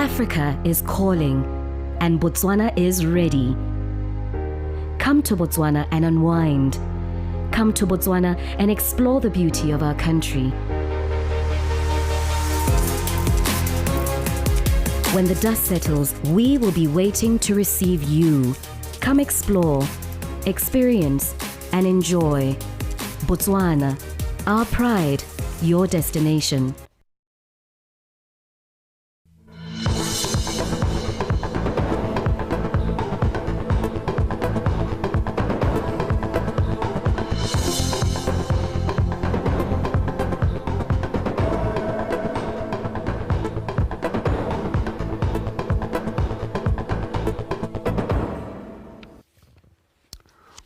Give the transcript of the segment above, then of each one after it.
Africa is calling, and Botswana is ready. Come to Botswana and unwind. Come to Botswana and explore the beauty of our country. When the dust settles, we will be waiting to receive you. Come explore, experience, and enjoy. Botswana, our pride, your destination.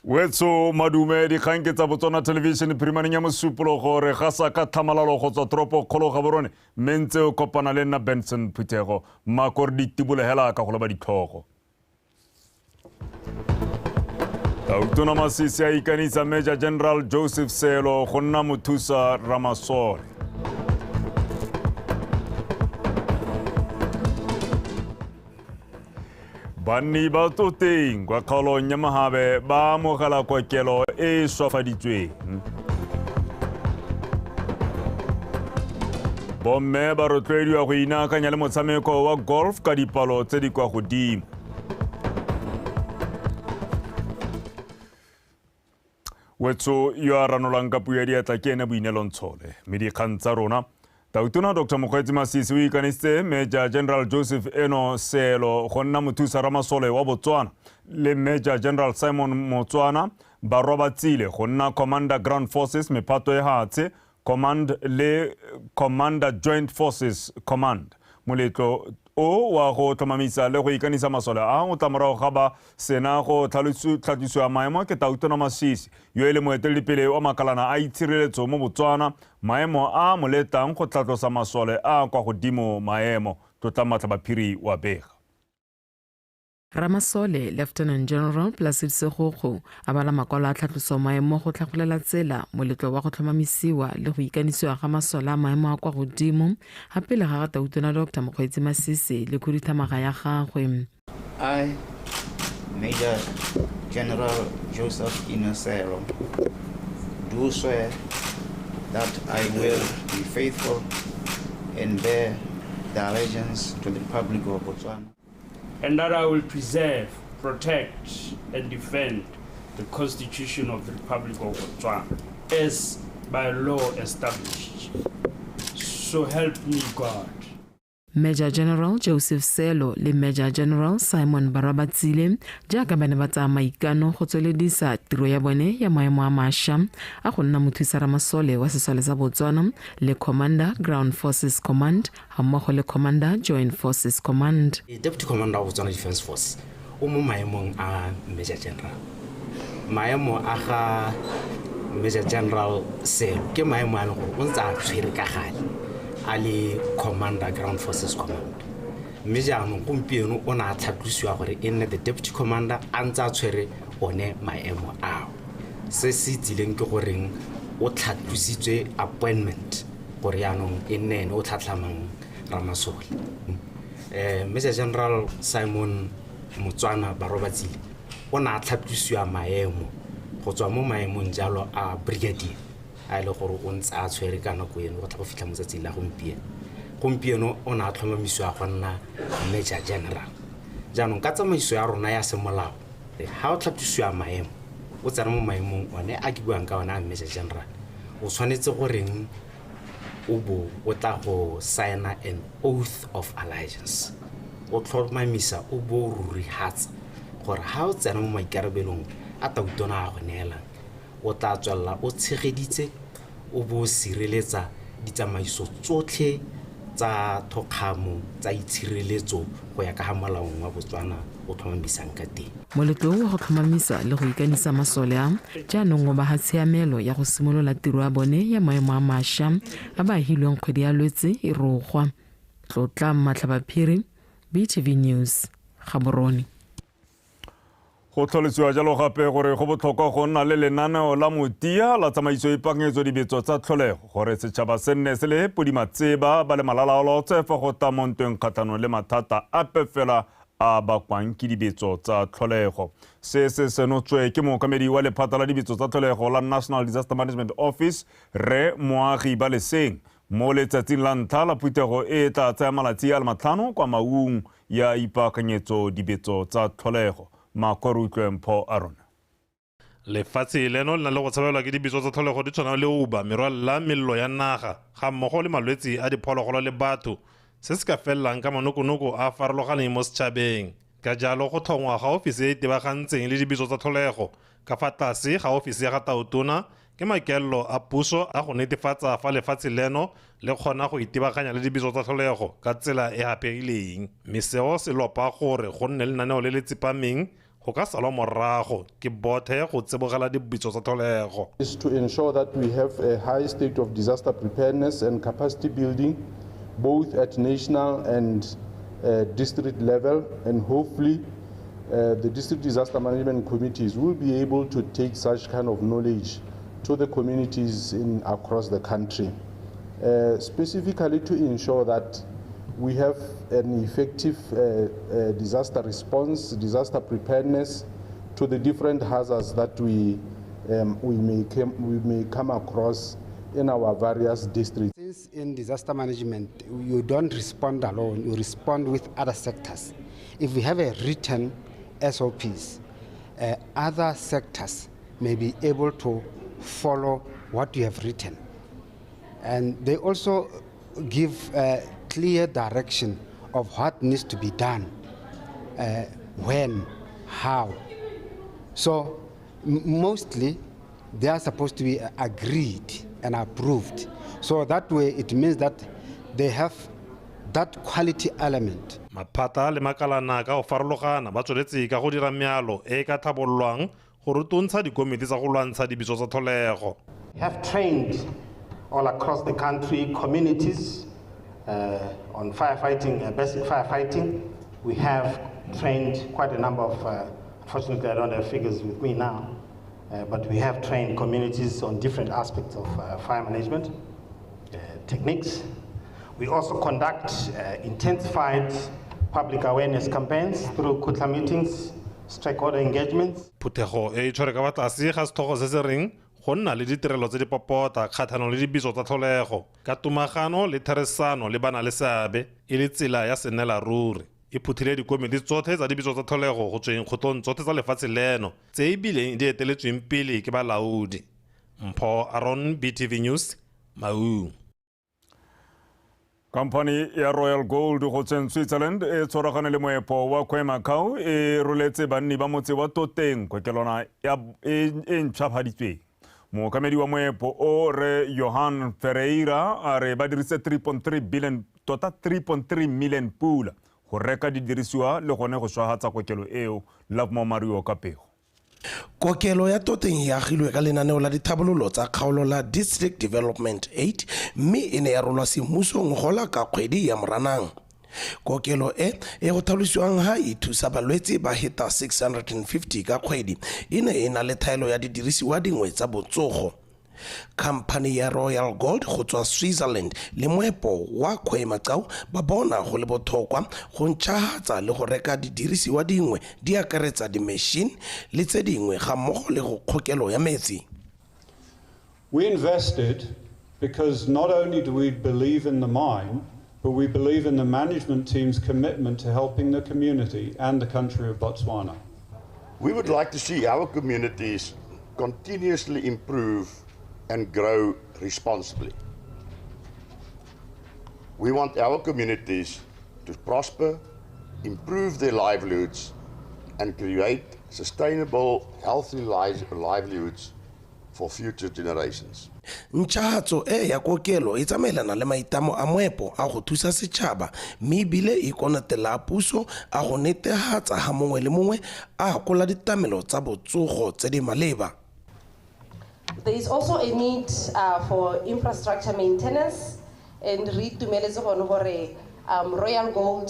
Wetso madume dikgang ke tsa Botswana Television phirimaneng ya Mosupologo re gasa ka tlhamalalo go tswa toropo kgolo Gaborone mme ntse o kopana le nna Benson Phuthego mako re di tibolegela ka go leba ditlhogo. Tautona Masisi a ikanisa Major General Joseph Selo go nna mothusa Ramasole. Banni ba Toteng kwa kgaolong ya Mogabe ba amogela kokelo e e swafaditsweng. Bomme ba rotloediwa go inaakanya le motshameko wa golf ka dipalo tse di kwa godimo. Wetso yo a ranolang ka puo ya diatla ke ene Boinelo Ntshole. Mme dikgang tsa rona, Tautona Dr. Mokgweetsi Masisi o ikanisitse Major General Joseph Eno Seelo go nna mothusa ramasole wa Botswana le Major General Simon Motswana barwa ba tsile go nna Commander Ground Forces mephato e hatshe Command le Commander Joint Forces Command. Moletlo o wa go tlhomamisa le go ikanisa masole a o tla morago ga ba sena go tlhatlosiwa maemo ke Tautona Masisi yo e le moeteledipele wa makalana a itshireletso mo Botswana, maemo a a mo letlang go tlhatlosa masole a kwa godimo maemo. Tlotlang Matlhabaphiri wa bega. Ramasole, Lieutenant General Placid Segokgo, a bala makwalo a tlhatloso maemo go tlhagolela tsela moletlo wa go tlhomamisiwa le go ikanisiwa ga masole a maemo a kwa godimo ga pele ga ga Tautona Dr. Mokgweetsi Masisi le khuduthamaga ya gagwe. I, Major General Joseph Inosero, do swear that I will be faithful and bear the allegiance to the Republic of Botswana. And that I will preserve, protect, and defend the Constitution of the Republic of Botswana as by law established. So help me God. Major General Joseph Selo le Major General Simon Barabatsile jaaka ba ne ba tsaya maikano go tsweledisa tiro ya bone ya maemo a mašwa a go nna mothusa ramasole wa sesole sa Botswana le Commander Ground Forces Command ga mmogo le Commander Joint Forces Command. Deputy Commander wa Botswana Defence Force o mo maemong a Major General. Maemo a ga Major General Selo ke maemo a leng gore o ntse a tshwere ka gale a le Commander Ground Forces Command. Mme jaanong gompieno o ne a tlhatlosiwa gore e nne the Deputy Commander a ntse a tshwere one maemo ao. Se se tsileng ke goreng o tlhatlositswe appointment gore jaanong e nne ene o tlhatlhamang Ramasole. Major General Simon Motswana Barobatsile o ne a tlhatlosiwa maemo go tswa mo maemong jalo a brigadier a e le gore o ntse a tshwere ka nako eno go tla go fitlha mo tsatsing la gompieno. Gompieno o ne a tlhomamisiwa go nna Major General. Jaanong ka tsamaiso ya rona ya semolao, ga o tlhatlosiwa maemo o tsena mo maemong one a ke buang ka one a Major General, o tshwanetse goreng o bo o tla go signa an oath of allegiance, o tlhomamisa o bo o rurihatsa gore ha o tsena mo maikarabelong a tautona a go neelang o tla tswelela o tshegeditse o bo o sireletsa ditsamaiso tsotlhe tsa thokgamo tsa itshireletso go ya ka ga molaong wa Botswana o tlhomamisang ka teng. Moletlo wa go tlhomamisa le go ikanisa masole a jaanong o ba ga tshiamelo ya go simolola tiro ya bone ya maemo a mašwa a ba ahilweng kgwedi ya Lwetse e rogwa. Tlotla Matlhabaphiri, BTV News, Gaborone. Go tlhalosiwa jalo gape gore go botlhokwa go nna le lenaneo la motia la tsamaiso ipaakanyetso dibetso tsa tlholego gore setšhaba se nne se le podimatseba ba le malalaolotse fa go tla mo ntweng kgatlhanong le mathata ape fela a bakwang ke dibetso tsa tlholego. Se se senotswe ke mookamedi wa lephata la dibetso tsa tlholego la National Disaster Management Office, Rre Moagi Baleseng, mo letsatsing la ntlha la phuthego e tla tsaya malatsi a le 5 kwa Maung ya ipaakanyetso dibetso tsa tlholego. Makorutlwe Mpho Aaron. Lefatshe leno le na le go tshabelwa ke dibetso tsa tlholego di tshwana le uba, merwalela, mello ya naga, ga mmogo le malwetse a diphologolo le batho, se se ka felelang ka manokonoko a farologaneng mo setšhabeng. Ka jalo go tlhongwa ga ofisi e e tebagantseng le dibetso tsa tlholego ka fa tlase ga ofisi ya ga Tautona ke maikaelelo a puso a go netefatsa fa lefatshe leno le kgona go itebaganya le dibetso tsa tlholego ka tsela e hapegileng. Mme seo se lopa gore go nne lenaneo le le tsepameng go ka salwa morago ke bothe go tsibogela dibetso tsa tlholego. Is to ensure that we have a high state of disaster preparedness and capacity building both at national and district level, and hopefully the district disaster management committees will be able to take such kind of knowledge to the communities in across the country, specifically to ensure that we have an effective disaster response, disaster preparedness to the different hazards that we may come across in our various districts. Since in disaster management, you don't respond alone, you respond with other sectors. If we have a written SOPs, other sectors may be able to follow what you have written. And they also give clear direction of what needs to be done, when, how. So mostly they are supposed to be agreed and approved. So that way it means that they have that quality element. Maphata le makalana ka go farologana ba tsweletse ka go dira mealo e ka tlhabololwang go rutuntsha dikomiti tsa go lwantsha dibetso tsa tlholego. We have trained all across the country communities on firefighting, basic firefighting. We have trained quite a number of, unfortunately I don't have figures with me now, but we have trained communities on different aspects of fire management techniques. We also conduct intensified public awareness campaigns through Kutla meetings, stakeholder engagements. Phuthego e tshwere ka tlase ga setlhogo se se reng go nna le ditirelo tse di popota kgatlhanong le dibetso tsa tlholego ka tumagano le therisano le bana le seabe e le tsela ya senela ruri. E phuthile dikomiti tsotlhe tsa dibetso tsa tlholego go tsweng kgotlong tsotlhe tsa lefatshe leno tse e bileng di eteletsweng pele ke balaodi. Mpho Aaron, BTV News, Maung. Company ya Royal Gold go tsweng Switzerland e tshwaragane le moepo wa Khoemacau e roletse banni ba motse wa Toteng kokelwana ya e ntšhafaditsweng. Mookamedi wa moepo o re Johan Ferreira a re ba dirise 3.3 billion tota 3.3 million pula go reka didirisiwa le gone go swahatsa kokelo eo. Lovemore Mario ka pego. Kokelo ya Toteng e agilwe ka lenaneo la dithabololo tsa kgaolo la District Development 8 mme e ne ya rolwa semmuso ngogola ka kgwedi ya Moranang. Kokelo e e go tlhalosiwang ha e thusa balwetse ba heta 650 ka kgwedi e ne e na le thaelo ya didirisiwa dingwe tsa botsogo. Khamphani ya Royal Gold go tswa Switzerland le moepo wa Khoemacau ba bona go le botlhokwa go ntšhahatsa le go reka didirisiwa dingwe di akaretsa di-machine le tse dingwe ga mmogo le go kgokelo ya metsi. We invested because not only do we believe in the mine, but we believe in the management team's commitment to helping the community and the country of Botswana. We would like to see our communities continuously improve and grow responsibly. We want our communities to prosper, improve their livelihoods, and create sustainable, healthy livelihoods for future generations. Ntšhahatso e ya kokelo e tsamaelana le maitamo a moepo a go thusa setšhaba mme ebile e konatela a puso a go netehatsa ha mongwe le mongwe a akola ditamelo tsa botsogo tse di maleba. There is also a need for infrastructure maintenance, and re itumeletse gone gore Royal Gold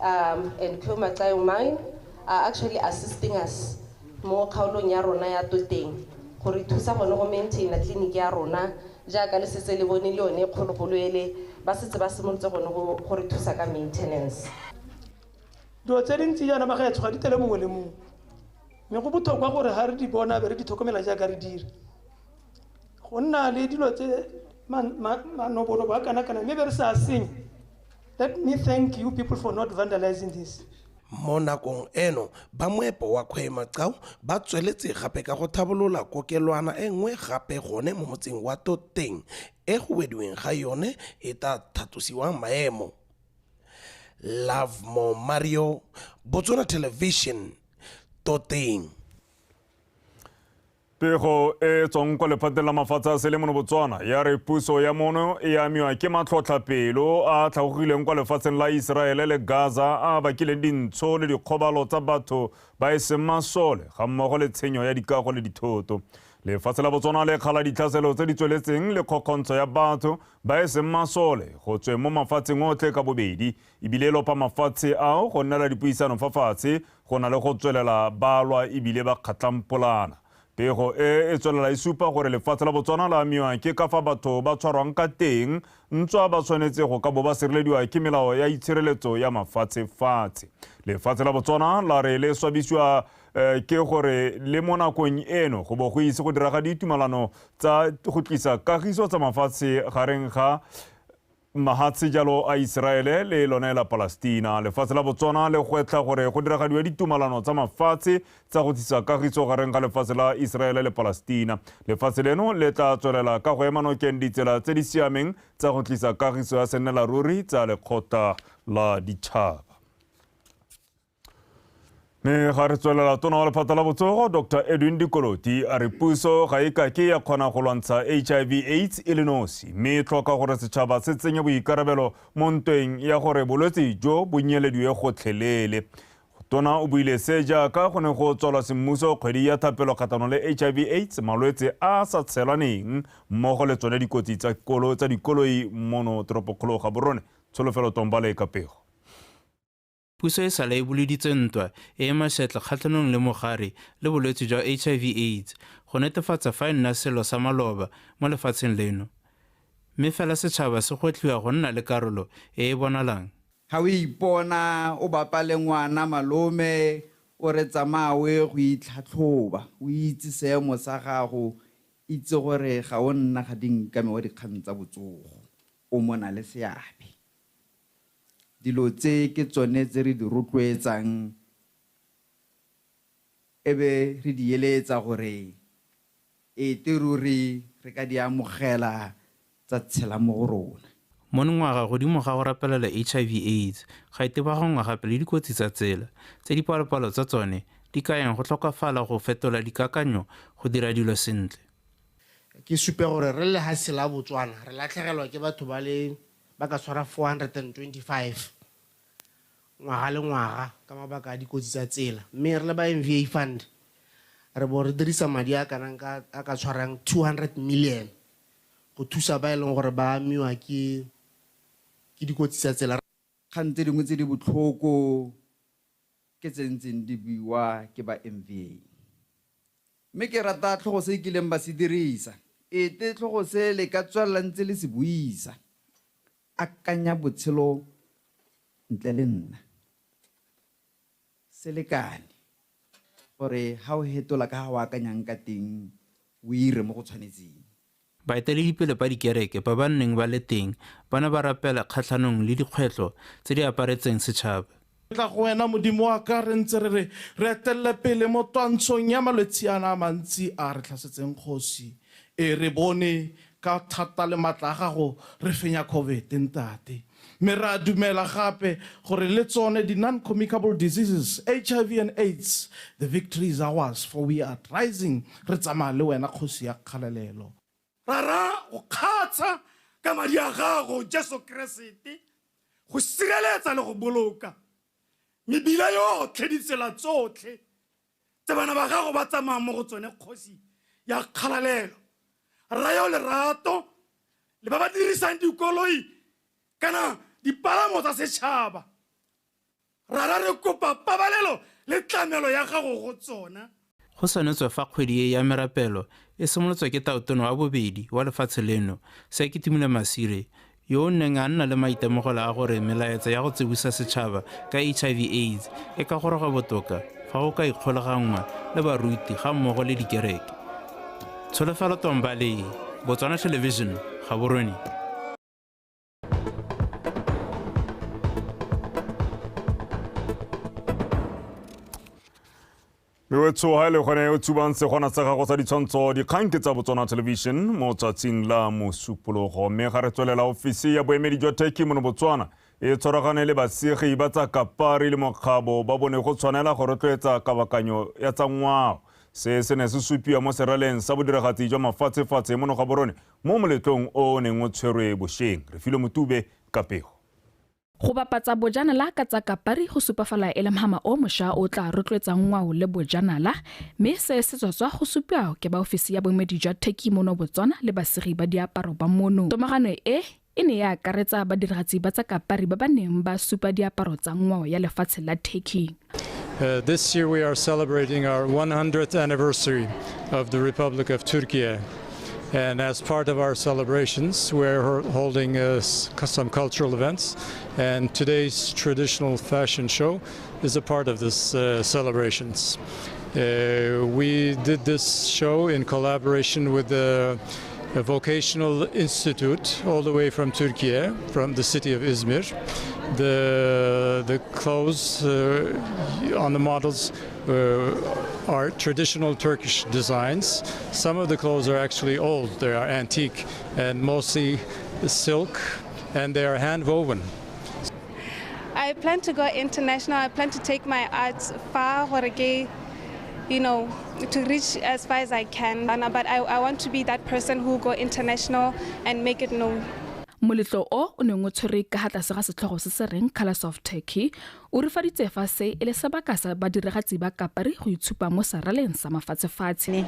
and Khoemacau Mine are actually assisting us mo kgaolong ya rona ya Toteng go re thusa gone go maintaina tleliniki ya rona jaaka le setse le bone le yone kgologolo ele ba setse ba simolotse gone go re thusa ka maintenance. Dilo tse dintsi jaana bagaetsho ga di tele mongwe le mongwe, mme go botlhokwa gore ga re di bona be re di tlhokomela jaaka re dira. Go nna le dilo tse manobonobo a kana-kana mme be re sa senye. Let me thank you people for not vandalizing this. Mo nakong eno ba moepo wa Khoemacau ba tsweletse gape ka go thabolola kokelwana e nngwe gape gone mo motseng wa Toteng e go wediweng ga yone e tla tlhatlosiwang maemo. Lovemore Mario, Botswana Television, Toteng. Pego e tswang kwa lephateng la mafatshe a sele mono Botswana ya re puso ya mono e amiwa ke matlhotlhapelo a tlhagogileng kwa lefatsheng la Iseraele le Gaza a bakileng dintsho le dikgobalo tsa batho ba e seng masole ga mmogo le tshenyo ya dikago le dithoto. Lefatshe la Botswana le kgala ditlhaselo tse di tsweletseng le kgokgontsho ya batho ba e seng masole go tsweng mo mafatsheng otlhe ka bobedi, ebile e lopa mafatshe ao go nnela dipuisano fa fatshe go na le go tswelela ba lwa ebile ba kgatlampolana. Pego e e tswelela e supa gore lefatshe la Botswana la amiwa ke ka fa batho ba tshwarwang ka teng ntswa ba tshwanetse go ka bo ba sirelediwa ke melao ya itshireletso ya mafatshe-fatshe. Lefatshe la Botswana la re le swabisiwa ke gore le mo nakong eno go bo go ise go diraga ditumalano tsa go tlisa kagiso tsa mafatshe gareng ga mahatshe jalo a Iseraele le lone la Palestina. Lefatshe la Botswana le gwetlha gore go diragadiwe ditumalano tsa mafatshe tsa go tlisa kagiso gareng ga lefatshe la Iseraele le Palestina. Lefatshe leno le tla tswelela ka go ema nokeng ditsela tse di siameng tsa go tlisa kagiso ya sennela ruri tsa lekgotla la ditšhaba. Mme ga re tswelela, tona wa lephata la botsogo Dr Edwin Dikoloti a re puso ga e ka ke ya kgona go lwantsha HIV AIDS e le nosi, mme e tlhoka gore setšhaba se tsenye boikarabelo mo ntweng ya gore bolwetse jo bo nyelediwe gotlhelele. Tona o buile se jaaka go ne go tswalwa semmuso kgwedi ya thapelo kgatlhanong le HIV AIDS, malwetse a a sa tshelaneng mmogo le tsone dikotsi tsa dikoloi mono toropokgolo Gaborone. Tsholofelo Tombale ka pego. Puso e sala e boloditse ntwa e e mašetla kgatlhanong le mogare le bolwetse jwa HIV AIDS go netefatsa fa e nna selo sa maloba mo lefatsheng leno. Mme fela setšhaba se gwetlhiwa go nna le karolo e e bonalang. Ga o ipona o bapa le ngwana malome o re tsamaya o ye go itlhatlhoba, o itse seemo sa gago, itse gore ga o nna ga dinkame wa dikgang tsa botsogo, o mona le seabe. Dilo tse ke tsone tse re di rotloetsang ebe re di eletsa gore e te ruri re ka di amogela tsa tshela mo go rona. Monongwaga godimo ga go rapelela HIV AIDS ga e tebagangwa gape le dikotsi tsa tsela tse dipalopalo tsa tsone di kayang go tlhokafala go fetola dikakanyo go dira dilo sentle. Ke supe gore re le lehatshe la Botswana re latlhegelwa ke batho ba le ba ka tshwara 425 ngwaga le ngwaga ka mabaka a dikotsi tsa tsela, mme re le ba MVA Fund re bo re dirisa madi a kanang ka a ka tshwarang 200 million go thusa ba e leng gore ba amiwa ke dikotsi tsa tsela. Kgang tse dingwe tse di botlhoko ke tse ntseng di buiwa ke ba MVA, mme ke rata tlhogo se e kileng ba se dirisa, e te tlhogo se le ka tswelela ntse le se buisa. Akanya botshelo ntle le nna, se lekane gore ha o hetola ka ha o akanyang ka teng o ire mo go tshwanetseng. Baeteledipele ba dikereke ba ba nneng ba le teng ba ne ba rapela kgatlhanong le dikgwetlho tse di aparetseng setšhaba. Tla go wena Modimo wa ka, re ntse re re etelele pele mo twantshong ya malwetse ana a mantsi a re tlhasetseng kgosi. E re bone ka thata le matla a gago re fenya COVID ntate. Mme re a dumela gape gore le tsone di non-communicable diseases, HIV and AIDS, the victory is ours, for we are rising. Re tsamaya le wena kgosi ya kgalalelo. Rara go kgatsha ka madi a gago Jesu Keresete go sireletsa le go boloka mebila yotlhe, ditsela tsotlhe tse bana ba gago ba tsamayang mo go tsone kgosi ya kgalalelo. Raya lerato le ba ba dirisang dikoloi kana dipalamo tsa setšhaba, rara re kopa pabalelo le tlamelo ya gago go tsona. Go sanetswe fa kgwedi e ya merapelo e simolotswe ke tautona wa bobedi wa lefatshe leno, Sekitimile Masire, yo o neng a nna le maitemogelo a gore melaetsa ya go tsibosa setšhaba ka HIV AIDS e ka goroga botoka fa go ka ikgolaganngwa le baruti ga mmogo le dikereke. Tsholofelo Tombale, Botswana Television, Gaborone. Mewetso ha e le gone o tsubang segwana sa gago sa ditshwantsho dikgang ke tsa Botswana Television mo tsatsing la Mosupologo, mme ga re tswelela ofisi ya boemedi jwa Turkey mono Botswana e tshwaragane le basegi ba tsa kapari le mokgabo ba bone go tshwanela go rotloetsa kabakanyo ya tsa ngwao. Se se ne se supiwa mo seraleng sa bodiragatsi jwa mafatshefatshe mono Gaborone mo moletlong o o neng o tshwerwe bošeng. Re filwe Motube ka pego. Go bapatsa bojanala ka tsa kapari go supafala e le mhama o mošwa o tla rotloetsang ngwao le bojanala, mme se se tswatswa go supiwa ke ba ofisi ya boemedi jwa Turkey mono Botswana le basegi ba diaparo ba mono. Tomagano e e ne ya akaretsa badiragatsi ba tsa kapari ba ba neng ba supa diaparo tsa ngwao ya lefatshe la Turkey. This year we are celebrating our 100th anniversary of the Republic of Turkey. And as part of our celebrations, we're holding some cultural events, and today's traditional fashion show is a part of this celebrations. We did this show in collaboration with the Vocational Institute all the way from Turkey, from the city of Izmir. The clothes on the models are traditional Turkish designs. Some of the clothes are actually old, they are antique, and mostly silk, and they are hand woven. I plan to go international. I plan to take my arts far, you know, to reach as far as I can. But I want to be that person who go international and make it known. Moletlo o o neng o tshwere ka ha tlase ga setlhogo se se reng Colors of Turkey o rifaditse fa se e le sebaka sa badiragatsi ba kapari go itshupa mo seraleng sa mafatshefatshe.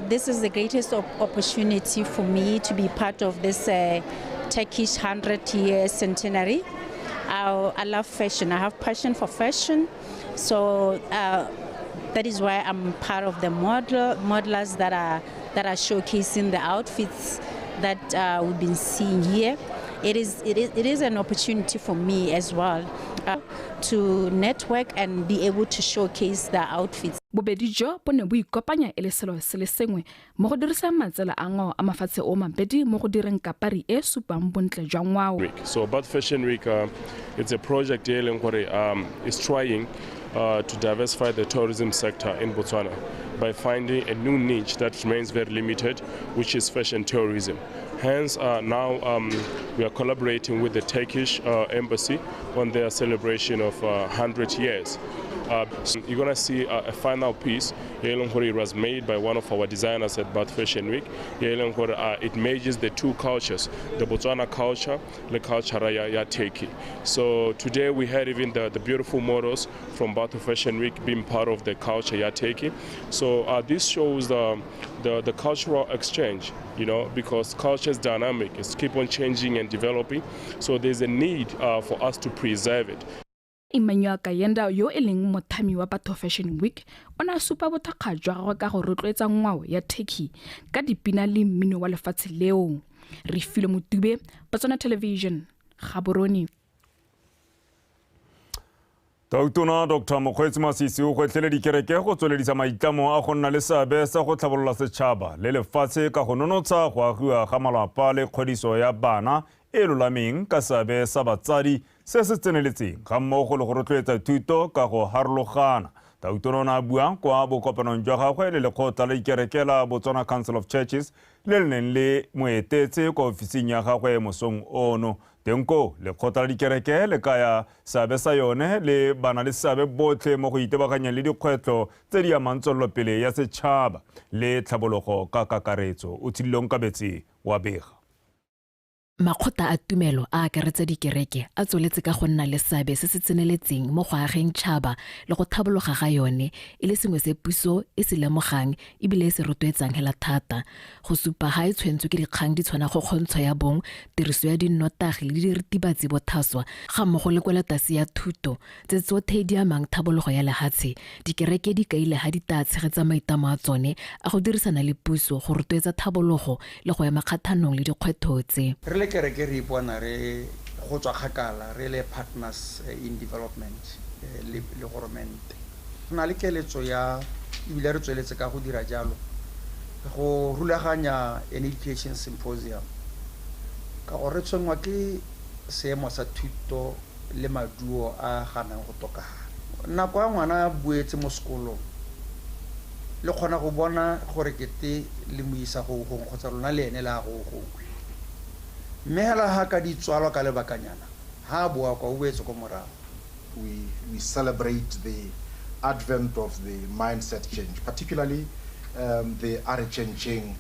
This is the greatest opportunity for me to be part of this Turkish 100-year centenary. I love fashion. I have passion for fashion, so that is why I'm part of the modelers that are showcasing the outfits that we've been seeing here. It is an opportunity for me as well to network and be able to showcase the outfits. Bobedi jo bo ne bo ikopanya e le selo se le sengwe mo go dirisang matsela a ngwao a mafatshe o mabedi mo go direng kapari e supang bontle jwa ngwao. So about Fashion Week, it's a project e leng gore is trying to diversify the tourism sector in Botswana by finding a new niche that remains very limited, which is fashion tourism. Hence, now we are collaborating with the Turkish embassy on their celebration of 100 years. So you're going to see a final piece. It was made by one of our designers at Bath Fashion Week. It merges the two cultures, the Botswana culture, the culture ya Turkey. So today we had even the beautiful models from Bath Fashion Week being part of the culture ya Turkey. So this shows the cultural exchange, you know, because culture is dynamic. It's keep on changing and developing. So there's a need for us to preserve it. Emmanuel Kayenda yo e leng mothami wa Batho Fashion Week o ne a supa bothakga jwa gagwe ka go rotloetsa ngwao ya Turkey ka dipina le mmino wa lefatshe leo. Re filwe Motube, Botswana Television, Gaborone. Tautona Dr. Mokgweetsi Masisi o gwetlhile dikereke go tsweledisa maitlamo a go nna le seabe sa go tlhabolola setšhaba le lefatshe ka go nonotsha go agiwa ga malapa le kgodiso ya bana e lolameng ka seabe sa batsadi se se tseneletseng ga mmogo le go rotloetsa thuto ka go harologana. Tautona o ne a bua kwa bokopanong jwa gagwe le lekgotla la dikereke la Botswana Council of Churches le le neng le mo etetse kwa ofising ya gagwe mosong ono. Teng koo lekgotla la dikereke le kaya seabe sa yone le bana le seabe botlhe mo go itebaganyeng le dikgwetlho tse di amang tswelelopele ya setšhaba le tlhabologo ka kakaretso. O Tshilong Kabetse wa bega. Makgotla a tumelo a akaretsa dikereke a tsweletse ka go nna le seabe se se tseneletseng mo go ageng tšhaba le go tlhabologa ga yone e le sengwe se puso e se lemogang ebile e se rotloetsang hela thata. Go supa ga e tshwentswe ke dikgang di tshwana go kgontsho ya bong, tiriso ya dinnotagi le diritibatsi bothaswa ga mmogo le kwelotlase ya thuto tse tsothe di amang tlhabologo ya lehatshe. Dikereke di kaile ga di tla tshegetsa maitlamo a tsone a go dirisana le puso go rotloetsa tlhabologo le go ema kgatlhanong le dikgwetlho tse. Re le kereke re ipona re go tswa kgakala re le partners in development le goromente. Go na le keletso ya ebile re tsweletse ka go dira jalo go rulaganya an education symposium ka gore re tshwenngwa ke seemo sa thuto le maduo a ganang go tokafala. Nako ya ngwana a boetse mo sekolong le kgona go bona gore kete le mo isa go gongwe kgotsa lona le ene le a go gongwe. Mme hela ha ka di tswalwa ka lebakanyana ha boa kwa o boetse ko morago. We celebrate the advent of the mindset change, particularly the Arichencheng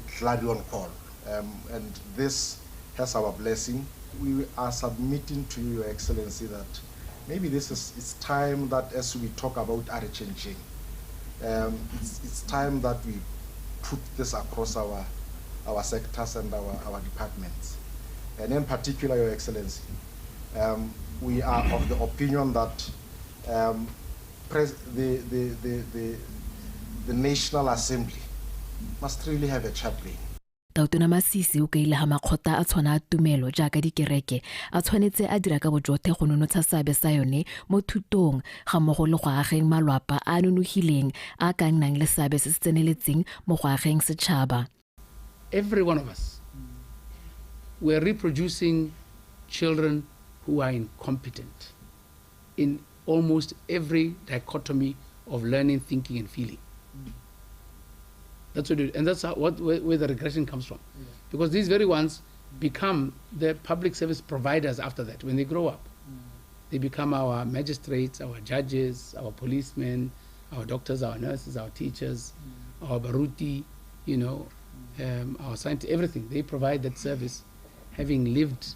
Clarion call. And this has our blessing. We are submitting to you, Your Excellency, that maybe this is it's time that as we talk about Arichencheng, it's time that we put this across our sectors and our departments. And in particular, Your Excellency, we are of the opinion that the National Assembly must really have a chaplain. Tautona Masisi o kaile ga makgotla a tshwana a tumelo jaaka dikereke a tshwanetse a dira ka bojothe go nonotsha seabe sa yone mo thutong ga mmogo le go ageng malwapa a a nonogileng a ka nnang le seabe se se tseneletseng mo go ageng setšhaba. Every one of us, we're reproducing children who are incompetent in almost every dichotomy of learning, thinking, and feeling. That's what it, and that's how, where the regression comes from. Yeah. Because these very ones become the public service providers after that, when they grow up. They become our magistrates, our judges, our policemen, our doctors, our nurses, our teachers, our baruti, you know, our scientists, everything. They provide that service, having lived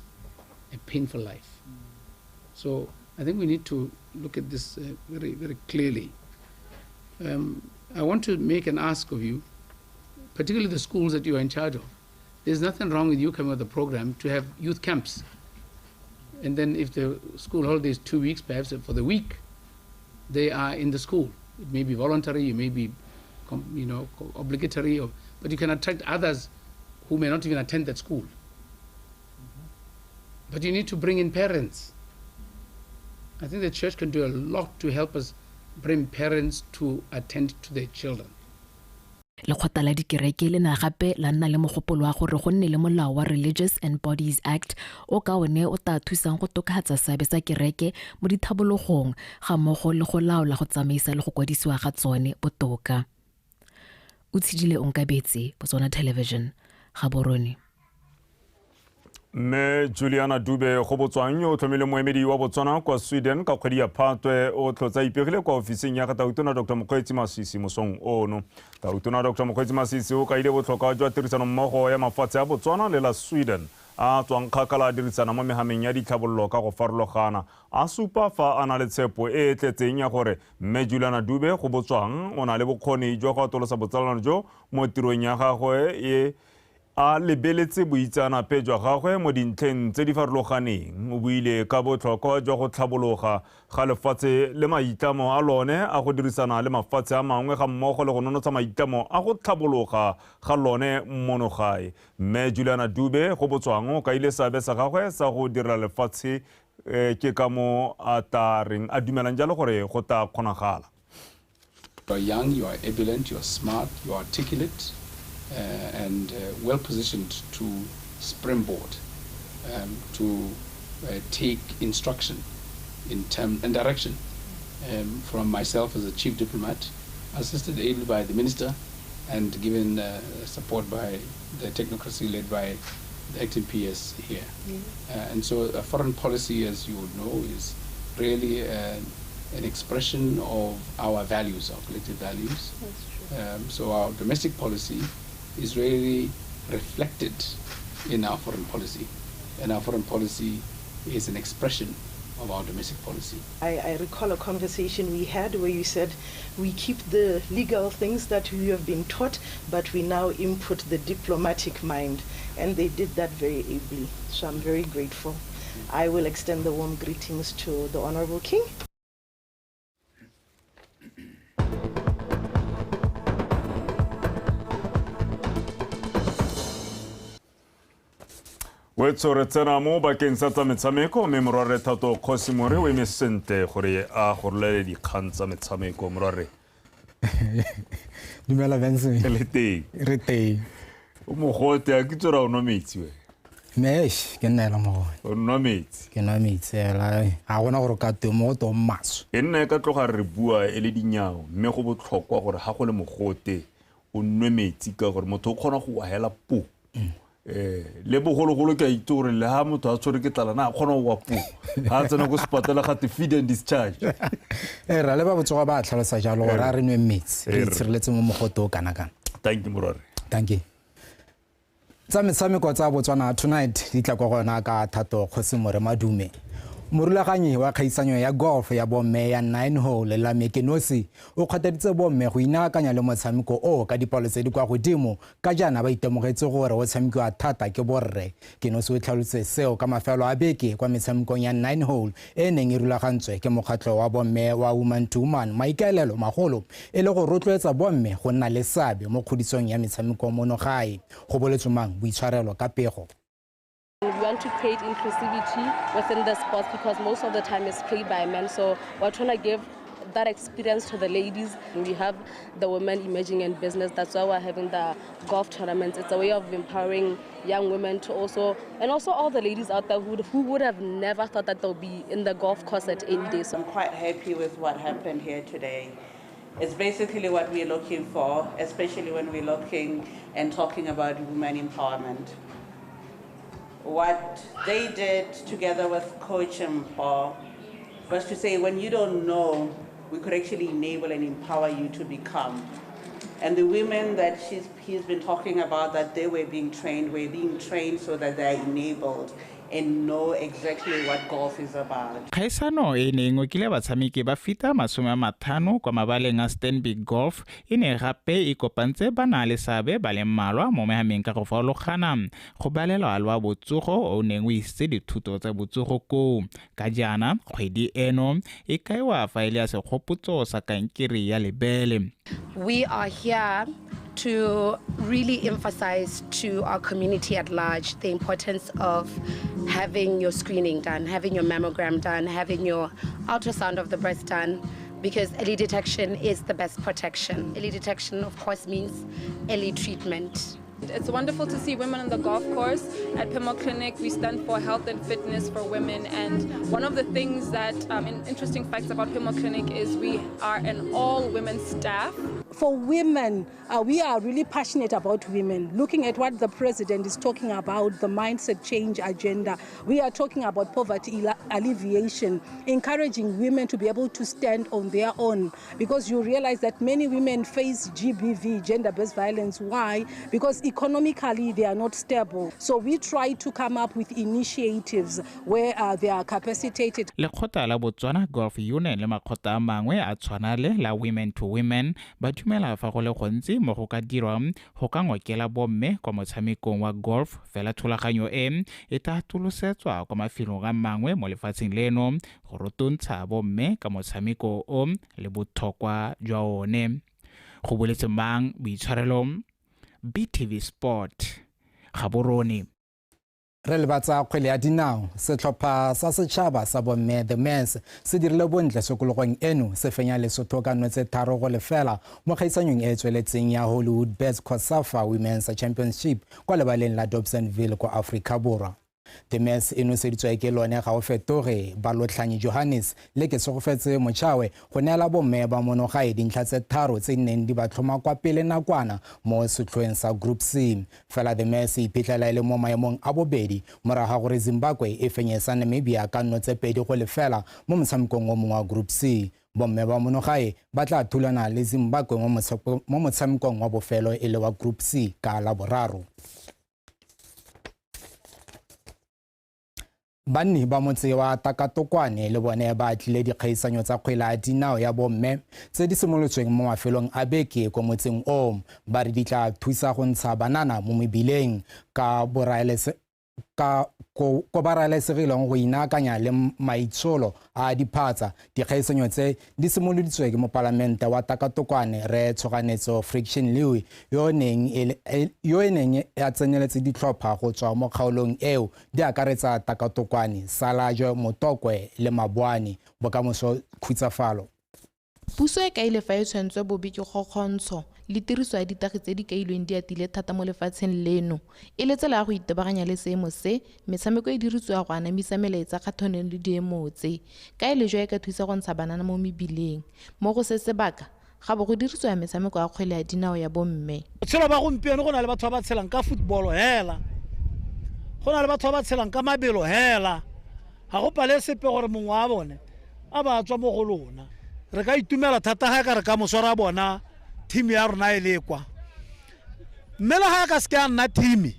a painful life. So I think we need to look at this very, very clearly. I want to make an ask of you, particularly the schools that you are in charge of. There's nothing wrong with you coming with a program to have youth camps. And then if the school holiday is 2 weeks, perhaps for the week, they are in the school. It may be voluntary, it may be, you know, obligatory, but you can attract others who may not even attend that school. But you need to bring in parents. I think the church can do a lot to help us bring parents to attend to their children. Lekgotla la dikereke le na gape la nna le mogopolo wa gore go nne le molao wa Religious and Bodies Act o ka one o tla thusang go tokafatsa seabe sa kereke mo dithabologong ga mmogo le go laola go tsamaisa le go kwadisiwa ga tsone botoka. O tshedile Onkabetse, Botswana Television, Gaborone. Mme Juliana Dube go Botswang yo o tlhomile moemedi wa Botswana kwa Sweden ka kgwedi ya Phatwe o tlotsa ipegile kwa ofising ya ga Tautona Dr. Mokgweetsi Masisi mosong ono. Tautona Dr. Mokgweetsi Masisi o kaile botlhokwa jwa tirisanommogo ya mafatshe a Botswana le la Sweden a tswang kgakala a dirisana mo mehameng ya ditlhabololo ka go farologana. A supa fa a na le tshepo e e tletseng ya gore mme Juliana Dube go Botswang o na le bokgoni jwa go atolosa botsalano jo mo tirong ya gagwe e a lebeletse boitseanape jwa gagwe mo dintlheng tse di farologaneng. O buile ka botlhokwa jwa go tlhabologa ga lefatshe le maitlamo a lone a go dirisana le mafatshe a mangwe ga mmogo le go nonotsha maitlamo a go tlhabologa ga lone mono gae. Mme Juliana Dube go Botswang o kaile seabe sa gagwe sa go dira lefatshe ke ka mo a tla reng a dumelang jalo gore go tla kgonagala. You are young, you are ebullient, you are smart, you are articulate, and well positioned to springboard, to take instruction in term and direction from myself as a chief diplomat, assisted ably by the minister and given support by the technocracy led by the acting PS here. Yeah. And so a foreign policy, as you would know, is really an expression of our values, our collective values. That's true. So our domestic policy is really reflected in our foreign policy. And our foreign policy is an expression of our domestic policy. I recall a conversation we had where you said we keep the legal things that we have been taught, but we now input the diplomatic mind. And they did that very ably. So I'm very grateful. I will extend the warm greetings to the Honorable King. Wetso re tsena mo bakeng sa tsa metshameko mme morwarre Thato Kgosi More o eme sentle gore a go rolele dikgang tsa metshameko. Morwarre. Dumela Benson. Le teng. Re teng. O mogote a ke tsora o nwa metsi we. Mesh ke nna ela mogote. O nwa metsi. Ke nwa metsi ela ga gona gore ka teng mo go tong maswe. E nna e ka tloga re bua e le dinyao mme go botlhokwa gore ga go le mogote o nwe metsi ka gore motho o kgona go wa hela po. Le bogologolo ke a itse gore le ha motho a tshwere ke tlala na a kgona go wa po ga a tsena ko sepatela gate feed and discharge. Ra le ba botsogo ba tlhalosa jalo gore a re nwe metsi re itshireletse mo mogote o kana kana. Thank you morwarre. Thank you. Tsa metshameko tsa Botswana Tonight di tla kwa go yona ka Thato Kgosi More Madume. Morulaganyi wa kgaisanyo ya golf ya bomme ya 9 hole la Mekenosi o kgothaditse bomme go inaakanya le motshameko o ka dipalo tse di kwa godimo ka jaana ba itemogetse gore o tshamekiwa thata ke borre. Kenosi o tlhalositse seo ka mafelo a beke kwa metshamekong ya 9 hole e neng e rulagantswe ke mokgatlho wa bomme wa Woman to Woman, maikaelelo magolo e le go rotloetsa bomme go nna le seabe mo kgodisong ya metshameko mono gae. Go boletswe mang boitshwarelo ka pego. We want to create inclusivity within the sports because most of the time it's played by men. So we're trying to give that experience to the ladies. We have the women emerging in business. That's why we're having the golf tournaments. It's a way of empowering young women to also, and also all the ladies out there who would have never thought that they'll be in the golf course at any day. So I'm quite happy with what happened here today. It's basically what we're looking for, especially when we're looking and talking about women empowerment. What they did together with Coach and Paul was to say, when you don't know, we could actually enable and empower you to become. And the women that he's been talking about, that they were being trained so that they're enabled and know exactly what golf is about. Kgaisano e ne e ngokile batshameki ba feta 50 kwa mabaleng a Stanbic Golf e ne gape e kopantse ba na le seabe ba le mmalwa mo mehameng ka go farologana go balelwa lwa botsogo o neng o isitse dithuto tsa botsogo koo. Ka jaana kgwedi eno e kaiwa fa e le ya segopotso sa kankere ya lebele. We are here to really emphasize to our community at large the importance of having your screening done, having your mammogram done, having your ultrasound of the breast done, because early detection is the best protection. Early detection, of course, means early treatment. It's wonderful to see women on the golf course. At Phemo Clinic, we stand for health and fitness for women. And one of the things that, interesting facts about Phemo Clinic is we are an all-women staff. For women, we are really passionate about women. Looking at what the president is talking about, the mindset change agenda, we are talking about poverty alleviation, encouraging women to be able to stand on their own, because you realize that many women face GBV, gender-based violence. Why? Because economically they are not stable. So we try to come up with initiatives where they are capacitated. Lekgotla la Botswana Golf Union le makgotla a mangwe a tshwana le la Women to Women ba dumela fa go le gontsi mo go ka dirwang go ka ngokela bomme kwa motshamekong wa golf, fela thulaganyo e e tla atolosetswa kwa mafelong a mangwe mo lefatsheng leno go rotontsha bomme ka motshameko o le botlhokwa jwa one. Go boletse mang boitshwarelo, BTV Sport, Gaborone. Re lebatsa kgwele ya dinao, setlhopha sa setšhaba sa bomme The Mens se dirile bontle sekologong eno, se fenya Lesotho ka 3-0 mo kgaisanyong e e tsweletseng ya Hollywood Bets COSAFA Women's Championship kwa lebaleng la Dobsonville kwa Afrika Borwa. The Mens e noseditswe ke lone ga o fetoge Balotlhanyi Johannes le ke Segofetse Mochawe go neela bomme ba monogae dintlha tse 3 tse di neng di ba tlhoma kwa pele nakwana mo setlhoeng sa Group C. Fela The Mens e iphitlhela e le mo maemong a bobedi morago ga gore Zimbabwe e fenye sa Namibia ka 2-0 mo motshamekong o mongwe wa Group C. Bomme ba monogae ba tla thulana le Zimbabwe mo motshamekong wa bofelo e le wa Group C ka Laboraro. Banni ba motse wa Takatokwane le bone ba atlile dikgaisanyo tsa kgwele ya dinao ya bomme tse di simolotsweng mo mafelong a beke kwa motseng oo. Ba re di tla thusa go ntsha banana mo mebileng ka ko ba raelesegileng go inaakanya le maitsholo a diphatsa. Dikgaisanyo tse di simoloditswe ke mopalamente wa Takatokwane Rre Tshoganetso Friction Lewe yo e neng a tseneletse ditlhopha go tswa mo kgaolong eo di akaretsa Takatokwane, Salajwe, Motokwe le Maboane. Bokamoso Khutsafalo. Puso e kaile fa e tshwentswe bobe ke kgokgontsho le tiriso ya ditagi tse di kailweng di atile thata mo lefatsheng leno. E le tsela ya go itebaganya le seemo se, metshameko e dirisiwa go anamisa melaetsa kgatlhanong le diemo tse. Ka e lejwa e ka thusa go ntsha banana mo mebileng. Mo go se sebaka, ga bo go dirisiwa metshameko ya kgwele ya dinao ya bomme. Botshelo ba gompieno go na le batho ba ba tshelang ka football hela. Go na le batho ba ba tshelang ka mabelo hela. Ga go pale sepe gore mongwe wa bone a ba tswa mo go lona. Re ka itumela thata ga ka re ka moso ra bona team ya rona e le kwa. Mme le ga ka se ke a nna team,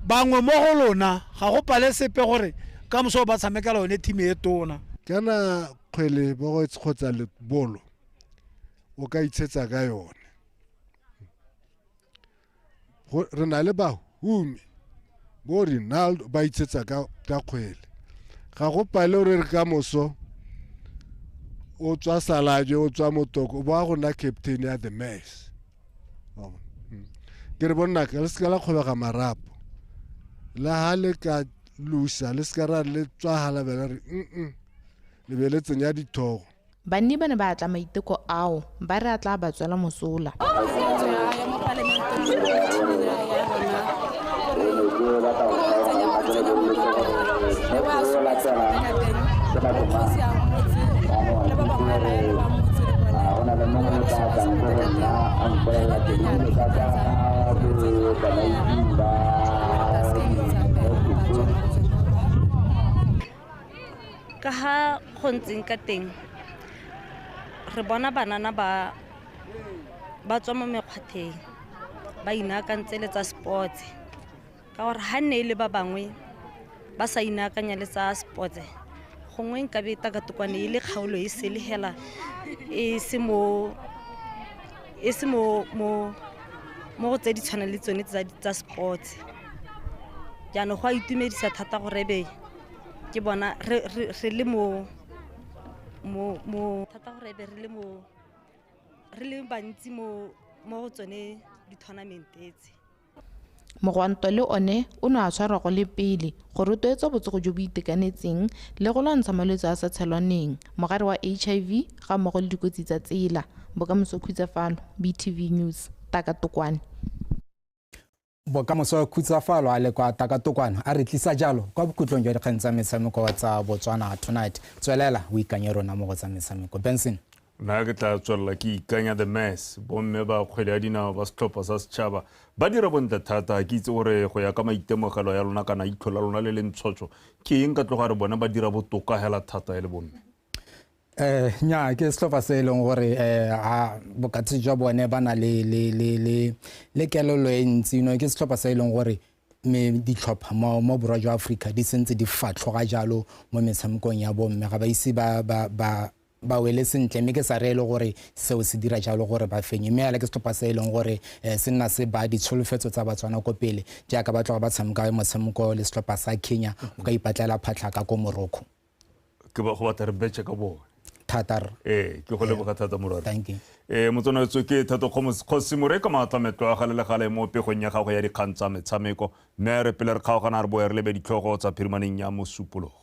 bangwe mo go lona ga go pale sepe gore ka moso ba tshamekela yone team e tona. Kana kgwele bo kgotsa bolo o ka itshetsa ka yone. Re na le bahumi bo Ronaldo ba itshetsa ka kgwele. Ga go pale gore re ka moso o tswa Salajwe, o tswa Motoko, o boa go nna captain ya the mess. Ke re bonna le seka la kgobega marapo. Le ha le ka lusa, le seka ra le tswa halabela re le be le tsenya dithogo. Banni ba ne ba atla maiteko ao, ba re a tla ba tswela mosola. Ka ha go ntseng ka teng re bona banana ba tswa mo mekgwatheng ba inaakantse le tsa sports, ka gore ha nne e le ba bangwe ba sa inaakanya le tsa sports gongwe nkabe Takatokwane e le kgaolo e sele hela e se mo go tse di tshwanang le tsone tsa sports. Jaanong go a itumedisa thata gore be ke bona re le mo thata gore be re le bantsi mo go tsone di-tournament tse. Mogwanto le one o ne a tshwarwa go le pele go rotloetsa botsogo jo bo itekanetseng le go lwantsha malwetse a sa tshelwaneng, mogare wa HIV ga mmogo le dikotsi tsa tsela. Bokamoso Khutsafalo, BTV News, Takatokwane. Bokamoso Khutsafalo a le kwa Takatokwane a re tlisa jalo kwa bokhutlong jwa dikgang tsa metshameko tsa Botswana Tonight. Tswelela o ikanye rona mo go tsa metshameko. Benson. Nna ke tla tswelela ke ikanya the mess. Bomme ba kgwele ya dinao ba setlhopha sa setšhaba ba dira bontle thata. Ke itse gore go ya ka maitemogelo ya lona kana itlho la lona le le ntshotsho, ke eng ka tloga re bone ba dira botoka hela thata e le bomme? Nya ke setlhopha se e leng gore bokatisi jwa bone ba na le kelelo e ntsi. Ke setlhopha se e leng gore me ditlhopha mo borwa jwa Aforika di sentse di fatlhoga jalo mo metshamekong ya bomme, ga ba ise ba wele sentle, mme ke sa re le gore seo se dira jalo gore ba fenye. Mme ala ke setlhopha se e leng gore se nna se ba ditsholofetso tsa Batswana ko pele, jaaka ba tloga ba tshameka motshameko le setlhopha sa Kenya o ka ipatlela phatlha ka ko Morocco. Ke ba go batla re betšhe ka bone thata. Ke go leboga thata morware. Thank you. Motswanaetso ke Thato Kgosi Moreka maatlametlo a gale le gale mo pegong ya gago ya dikgang tsa metshameko, mme re pele re kgaogana re boe re lebe ditlhogo tsa phirimaneng ya Mosupologo.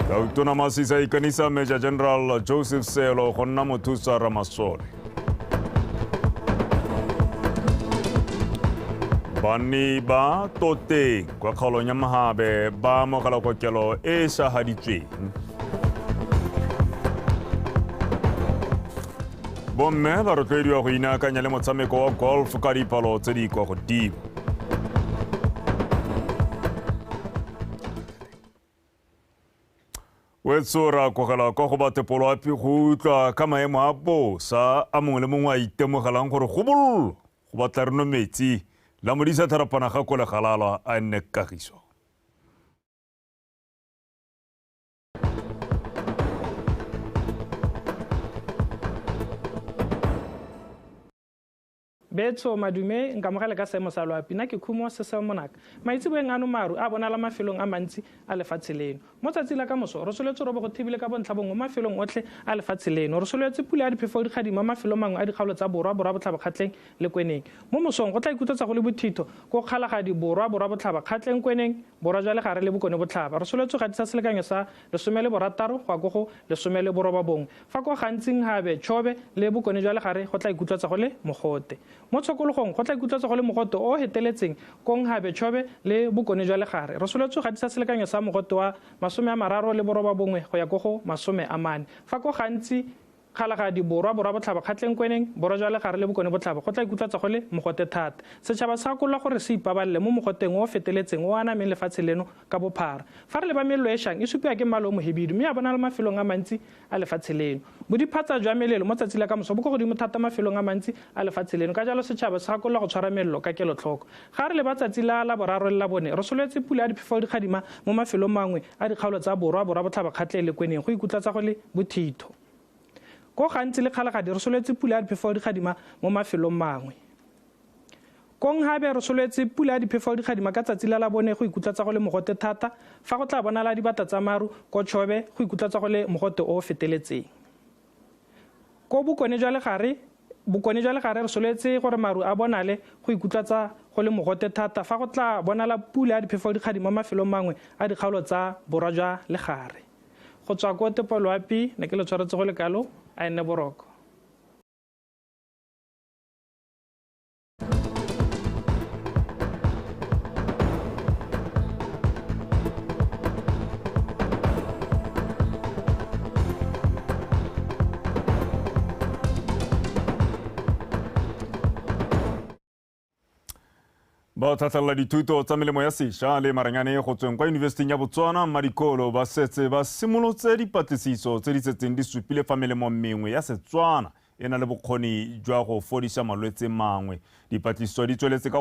Tautona Masisi a ikanisa Major General Joseph Selo go nna mothusa Ramasole. Banni ba Toteng kwa kgaolong ya Mahabe ba amogela kokelo e e šahaditsweng. Bomme ba rotloediwa go inaakanya le motshameko wa golf ka dipalo tse di kwa godimo. Wetso ra kogela kwa go batepoloapi go utlwa ka maemo a bosa a mongwe le mongwe a itemogelang gore go bollo go batla re no metsi La modisa tharapana ga kolegalala a nne kagiso. Betso madume nkamogele ka seemo sa loapi nna ke Khumo se se monaka maitseboeng ano maru a bonala mafelong a mantsi a lefatshe leno. Mo tsatsi la ka moso re soletse robo go thibile ka bontlha bongwe mo mafelong otlhe a lefatshe leno. Re soletse pula ya diphefo dikgadima mo mafelong mangwe a dikgaolo tsa borwa, borwa botlhaba, Kgatleng le Kweneng. Mo mosong go tla ikutlwetsa go le bothitho ko Kgalagadi, borwa, borwa botlhaba, Kgatleng, Kweneng, borwa jwa legare le bokone botlhaba. Re soletse gatisa selekanyo sa 16 go ya ko go 19. Fa ko gantsing habe, Chobe le bokone jwa legare go tla ikutlwetsa go le mogote. Mo tshokologong go tla ikutlwetsa go le mogote o heteletseng kong habe, Chobe le bokone jwa legare. Re soletse gatisa selekanyo sa mogote wa 39 go ya ko go 40. Fa ko gantsi Kgalagadi, borwa, borwa botlhaba, Kgatleng, Kweneng, borwa jwa legare le bokone botlhaba go tla ikutlwetsa go le mogote thata. Setšhaba sa gakolola gore se ipabalele mo mogoteng o feteletseng o anameng lefatshe leno ka bophara. Fa re leba melelo e šang e supiwa ke mmala o mohibidu mme a bonala mafelong a mantsi a lefatshe leno. Bodiphatsa jwa melelo mo tsatsi la ka moso bo ko godimo thata mafelong a mantsi a lefatshe leno, ka jalo setšhaba se gakolola go tshwara melelo ka kelotlhoko. Ga re leba tsatsi la laboraro le labone re soletse pula ya diphefo dikgadima mo mafelong mangwe a dikgaolo tsa borwa, borwa botlhaba, Kgatleng le Kweneng go ikutlwetsa go le bothitho. Ko gantsi le Kgalagadi re soletse pula ya diphefo dikgadima mo mafelong mangwe. Kong habe re soletse pula ya diphefo dikgadima ka tsatsi la labone go ikutlwetsa go le mogote thata, fa go tla bonala dibata tsa maru ko Chobe go ikutlwetsa go le mogote o feteletseng. Ko bokone jwa legare re soletse gore maru a bonale go ikutlwetsa go le mogote thata, fa go tla bonala pula ya diphefo dikgadima mo mafelong mangwe a dikgaolo tsa borwa jwa legare. Go tswa ko Tepoloapi ne ke le tshwaretse go le kalo, a nne boroko. Ba tlhatlhelela dithuto tsa melemo ya sešwa le maranyane go tsweng kwa Yunibesiting ya Botswana Mmadikolo ba setse ba simolotse dipatlisiso tse di setseng di supile fa melemo mengwe ya Setswana e na le bokgoni jwa go fodisa malwetse mangwe. Dipatlisiso di tsweletse ka